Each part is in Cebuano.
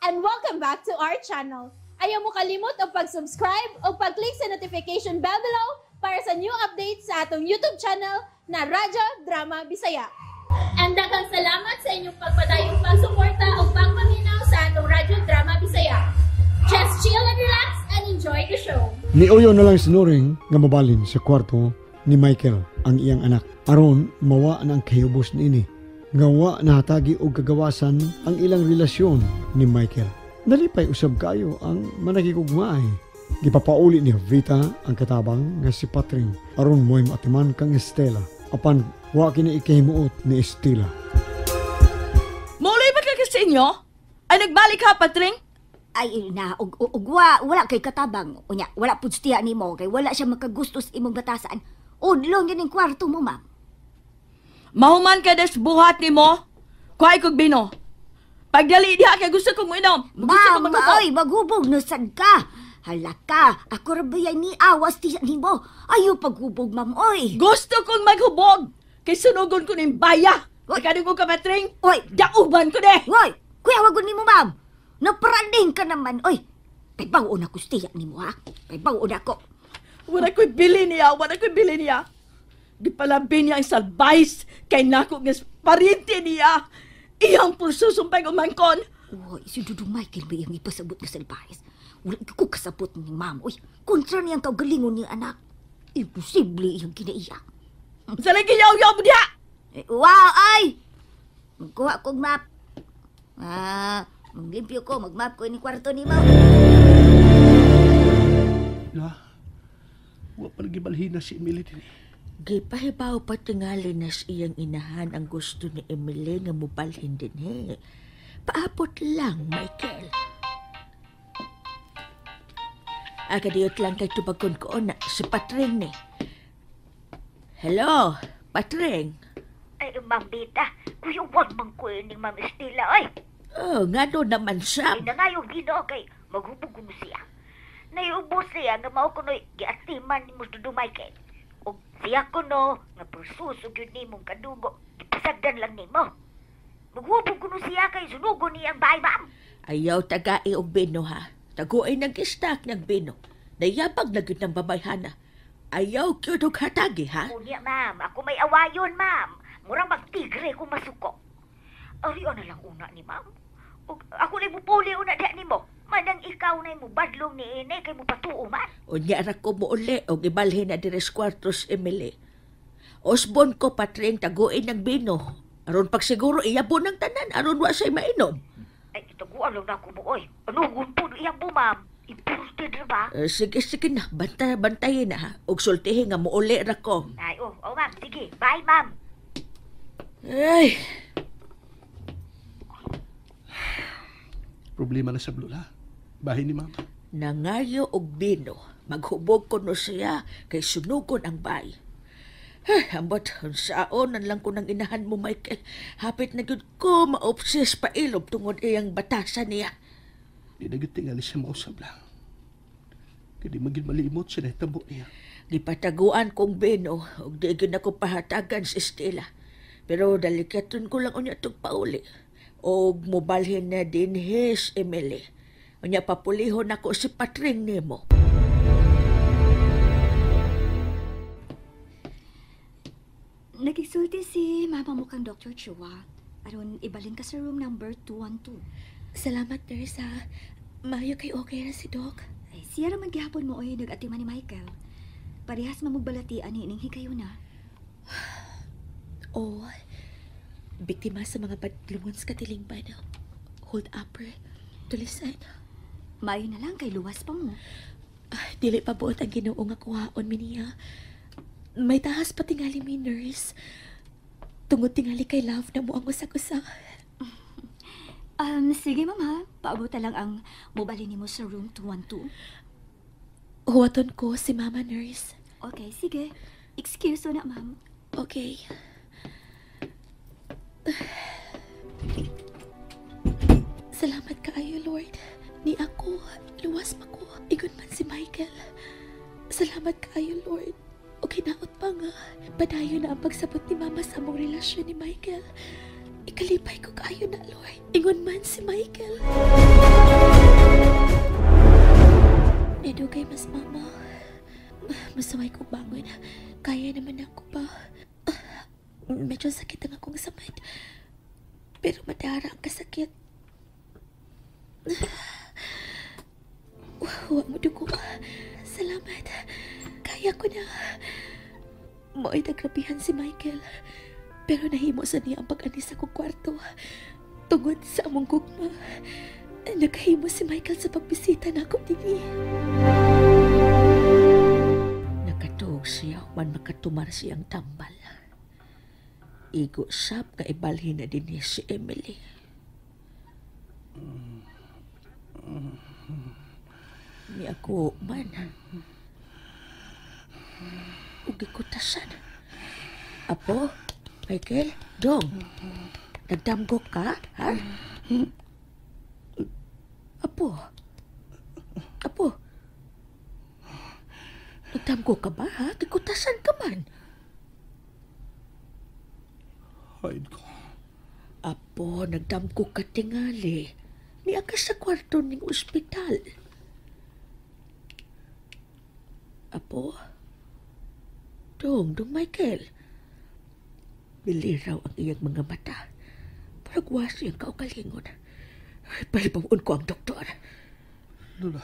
And welcome back to our channel. Ayaw mo kalimot og pag-subscribe o pag-click sa notification bell below para sa new updates sa atong YouTube channel na Radyo Drama Bisaya. And daghang salamat sa inyong pagpadayong pagsuporta o pagpaminaw sa atong Radyo Drama Bisaya. Just chill and relax and enjoy the show. Niuyo na lang si Noring nga mabalin sa kwarto ni Michael ang iyang anak. Aron mawa na ang kahibos niini. Nga wa nahatagi og kagawasan ang ilang relasyon ni Michael. Nalipay usab kayo ang managigugmaay. Gipapauli ni Vita ang katabang nga si Patring aron mo'y maatiman kang Estela. Apan wa kini ikahimuot ni Estela. Mauloy ba ka sa inyo? Ay nagbalik ha, Patring? Ay na, og, og, og wa, wala kay katabang. Unya, wala pud siya nimo kay wala siya makagusto sa imong batasan. Udlong yun ang kwarto mo, ma'am. Mahuman ka des buhat nimo. Kuhay kog bino. Pagdali diha kay gusto kong uinom. Gusto Ma'am, kong maghubog. ay, maghubog na sad ka. Hala ka, ako ra ba yan ni awas tiya nimo? Ayaw paghubog, ma'am, oy. Gusto kong maghubog. Kay sunugon ko ning baya. Oy. Kadungog ka, Patring. Oy. Dauban ko de. Hoy, kuya wagon nimo, ma'am. Napraning ka naman, oy. Kay bawo na ko tiya nimo, ha? Kay bawo na ko. Wala ko'y bili niya, wala ko'y bili niya. Gipalabi niya ang salbays kay nako nga parente niya. Iyang pulsusumpay umangkon. Uy, si Dudong Michael ba iyang ipasabot nga salbahes? Wala ko kasabot ni ma'am. Uy, kontra niyang kaugalingon niya anak. Imposible iyang kinaiya. Sa lagi yaw-yaw mo diha! Eh, wow, ay! Magkuha kog map. Ah, maglimpyo ko, magmap ko ni kwarto ni mo. La, wa pa lagi balhin na si Emily din. Gipahibaw pa tingali na sa iyang inahan ang gusto ni Emily nga mubalhin din he. Paabot lang, Michael. Agadiyot lang kay tubagon ko na si Patring ni. Hello, Patring. Ay, Ma'am Bita, kuya wag man ko ni Ma'am Estela, ay. Oh, nga do naman siya. Ay, nangayo Ginoo kay maghubog ko siya. Naiubos siya nga mao kuno'y giatiman ni mo Dudong Michael. Ug siya kuno nga pursuso gyud nimong kadugo, gipasagdan lang nimo. Maghubog kuno siya kay sunugon niya ang bahay, ma'am. Ayaw tagai og bino ha. Taguay nag-stock ng bino. Nayabag na gyud ng babayhana. Ayaw gyud og hatagi ha. Unya, ma'am. Ako may awayon, ma'am. Murang magtigre kung masuko. Ariyo na lang una ni ma'am. Ug ako na mupuli una diha nimo. Manang ikaw na mo badlong ni ine kay mo patuo man. Unya ra ko mouli og ibalhin na diri sa kwarto si Emily. Osbon ko Patring taguin ng bino. Aron pagsiguro iyabon ng tanan aron wa say mainom. Ay, itaguan lang na ako mo, oy. Ano, gunpo iyang po, ma'am. Imposter na ba? Eh, sige sige na, banta bantayin na ha. Og sultihi nga mouli ra ko. Ay, oh, oh, ma'am. Sige, bye, ma'am. Ay, Problema na sa blula. Bahay ni mama. Nangayo og bino. Maghubog ko no siya kay sunugon ang bay. Ay, ambot, saon lang ko nang inahan mo, Michael. Hapit na gyud ko maobses pa ilob tungod iyang batasan niya. Di na gyud tingali siya mausab lang. Kaya di maging malimot siya na itabo niya. Gipataguan kong bino ug di gyud ako pahatagan si Stella. Pero dalikaton ko lang unya tug pauli. Og mobalhin na din his Emily. Unya papulihon ako si Patring nimo. Nagigsulti si mama mo kang Dr. Chua. Aron ibalhin ka sa room number 212. Salamat, nurse, ha. Mayo kay okay ra si Doc. Ay, siya raman gihapon mo oy nag-atiman ni Michael. Parehas mamugbalatian ni ining higayon na. Oh, biktima sa mga badlungon sa katilingban. Hold upper, tulisan. Maayo na lang kay luwas pa mo. Ah, dili pa buot ang Ginoo nga kuhaon mi niya. May tahas pa tingali mi, nurse. Tungod tingali kay love na mo ang usag-usa. Sige ma'am ha. Paabot na lang ang mobile nimo sa room 212. Huwaton ko si Mama, nurse. Okay, sige. Excuse na, ma'am. Okay. Salamat kaayo, Lord. Ni ako, luwas pa ko. Igon man si Michael. Salamat kaayo, Lord. O kinaot pa nga. Padayon na ang pagsabot ni Mama sa among relasyon ni Michael. Ikalipay ko kaayo na, Lord. Ingon man si Michael. Nidugay mas mama. Masaway kong bangon. Kaya naman ako pa. Medyo sakit ang akong samad. Pero madara ang kasakit. Huwag mo dugo. Salamat. Kaya ko na. Mo'y nagrabihan si Michael. Pero nahimo sa niya ang pag-anis sa kong kwarto. Tungod sa among gugma. Nakahimo si Michael sa pagbisita na ako dinhi. Nakatuog siya man makatumar siyang tambal. Igo sab ka ibalhin na dinhi si Emily. Ni ako man. Ugi ko tasan. Apo, Michael, dong. Nagdamgo ka, ha? Apo. Apo. Nagdamgo ka ba, ha? Gikutasan ka man. Haid ko. Apo, nagdamgo ka tingali. Niya ka sa kwarto ning ospital. Apo? Dong, dong Michael. Biliraw ang iyang mga mata. Paragwas iyang kaugalingon. Ay, palibawon ko ang doktor. Lola.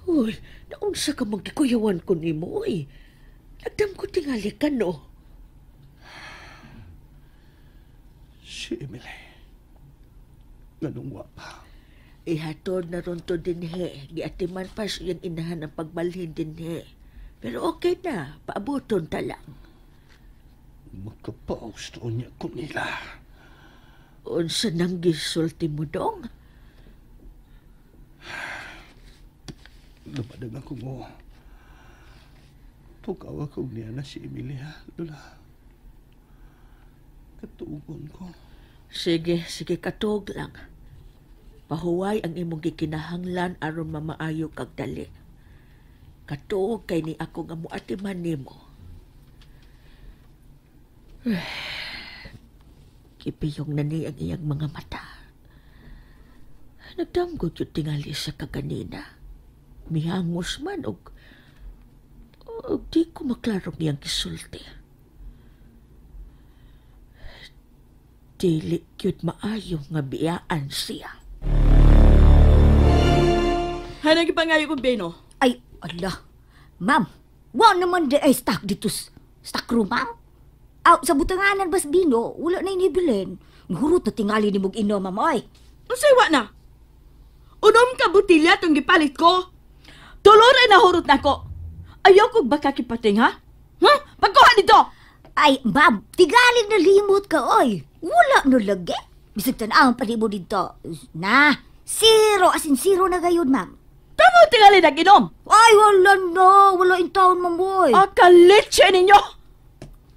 Uy, naunsa ka mang gikuyawan ko nimo, uy. Nagdam ko tingali ka, no? Si Emily. Ganong wa pa. Ihatod na ron to dinhe. Giatiman pa siyang inahan ang pagbalhin dinhe. Pero okay na, paabuton ta lang. Makapaus to niya ko nila. Unsa nang gisulti mo dong? Lumadang ako mo. Tukaw ako niya na si Emilia, Lola. Katugon ko. Sige, sige, katuog lang. Pahuway ang imong gikinahanglan aron mamaayo kag dali. Katuog kay ni ako nga muatiman nimo. Kipiyong na ni ang iyang mga mata. Nagdamgo yun tingali sa kaganina. Mihangos man og di ko maklarong iyang gisulti. Dili gyud maayo nga biyaan siya. Hanag ipangayo kong Beno. Ay, ala. Ma'am, wa naman di ay stock dito. Stock room, ma'am. Aw, sa butanganan bas bino, wala na inibilin. Nahurot na tingali ni mong ino, ma'am, oy. Unsay wa na? Unom ka butilya tong gipalit ko. Tuloy na hurot na ko. Ayaw kog baka kipating, ha? Ha? Pagkuha nito! Ay, ma'am, tigaling na limot ka, oy. Wala na lagi. Bisag tan-awon pa mo dito. Na, zero, as in zero na gayon, ma'am. Tama tingali nag-inom. Ay, wala na. Wala in taon, ma'am, oy. Akalitse ninyo!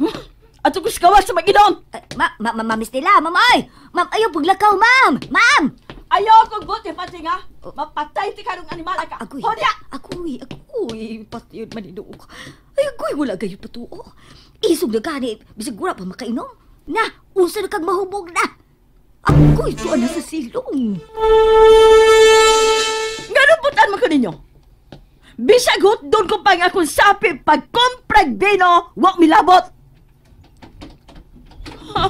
Huh? Ato ko sa kawas sa mag-inom! Ma'am, Stella, ma'am, ay! Ma'am, ayaw paglakaw, ma'am! Ma'am! Ayaw kong buti, pating, ha? Mapatay ti karong animala ka. Agoy. Hodya! Agoy, agoy. Patyon maninuok. Ay, agoy, wala gayon patuo. Isog na gani, bisag wala pa makainom. Na, unsa na kag mahubog na. Agoy, tuan na sa silong. Ganun butan mo ko ninyo? Bisag hotdog ko pang akong sapi pag kumprag bino, wak milabot. Ha?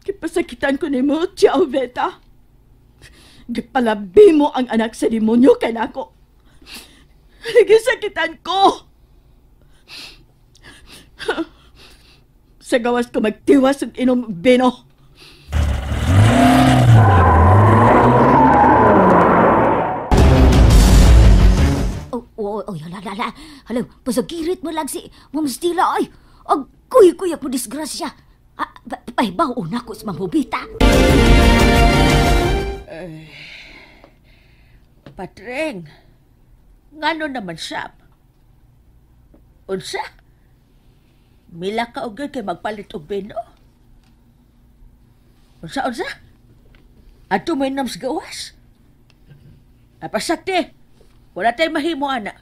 Kipasakitan ko nimo, Tia Oveta. Gipalabi mo ang anak sa demonyo kay nako. Gisakitan ko. Sa gawas ko magtiwas ug inom bino. Oh, oh, hala, hala. Hala, pasagirit mo lang si Ma'am Stella, ay. Agoy, kuya po disgrasya. Ay, baon ako sa Ma'am Jovita. Patreng, ngano naman sab? Unsa? Mila ka og kay magpalit og bino? Unsa, unsa? Adto may nams gawas? Apasakte, wala tay mahimo, ana.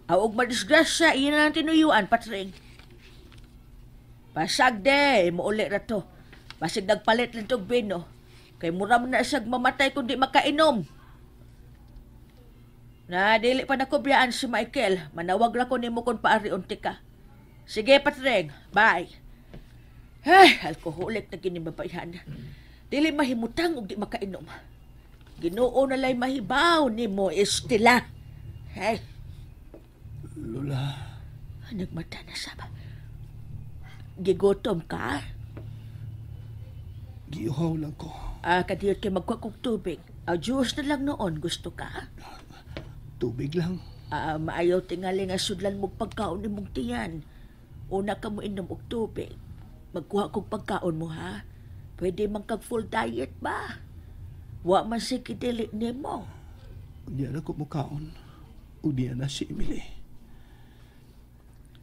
Awog madisgrasya, iyan na ang tinuyuan, Patreng. Pasag de, muuli ra to. Basig nagpalit lang tog bino. Kay mura man na siyag mamatay kung di makainom. Na, dili pa nako biyaan si Michael. Manawag ra ko nimo kung paari unti ka. Sige, Patreng. Bye. Ay, alkoholik na gini babayan. Dili mahimutang og di makainom. Ginoo na lay mahibaw nimo, Estela. Hey, Lola, nagmata na sab. Gigutom ka? Giuhaw lang ko. Ah, kadiyot kay magkuha kog tubig. Ah, juice na lang noon. Gusto ka? Tubig lang. Ah, maayaw tingali nga sudlan mo pagkaon nimong tiyan. Una ka mo inom og tubig. Magkuha kog pagkaon mo, ha? Pwede man kag full diet ba? Wa man sige dili nimo. Unya na ko mukaon. Unya na si Emily.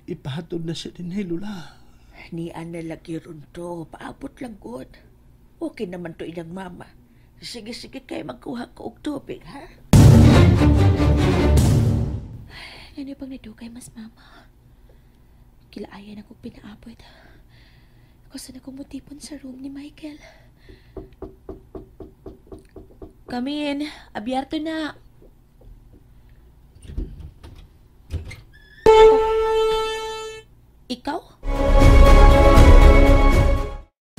Ipahatod na siya din, Lola. Ni ana lagi ron to. Paabot lang gud. Okay naman to inyang mama. Sige, sige kay magkuha ko og tubig, ha? Ano pang nadugay mas mama? Kilaayan ako pinaabot. Gusto na kong mutipon sa room ni Michael. Come in. Abierto na. Ikaw?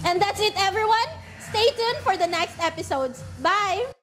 And that's it, everyone. Stay tuned for the next episodes. Bye!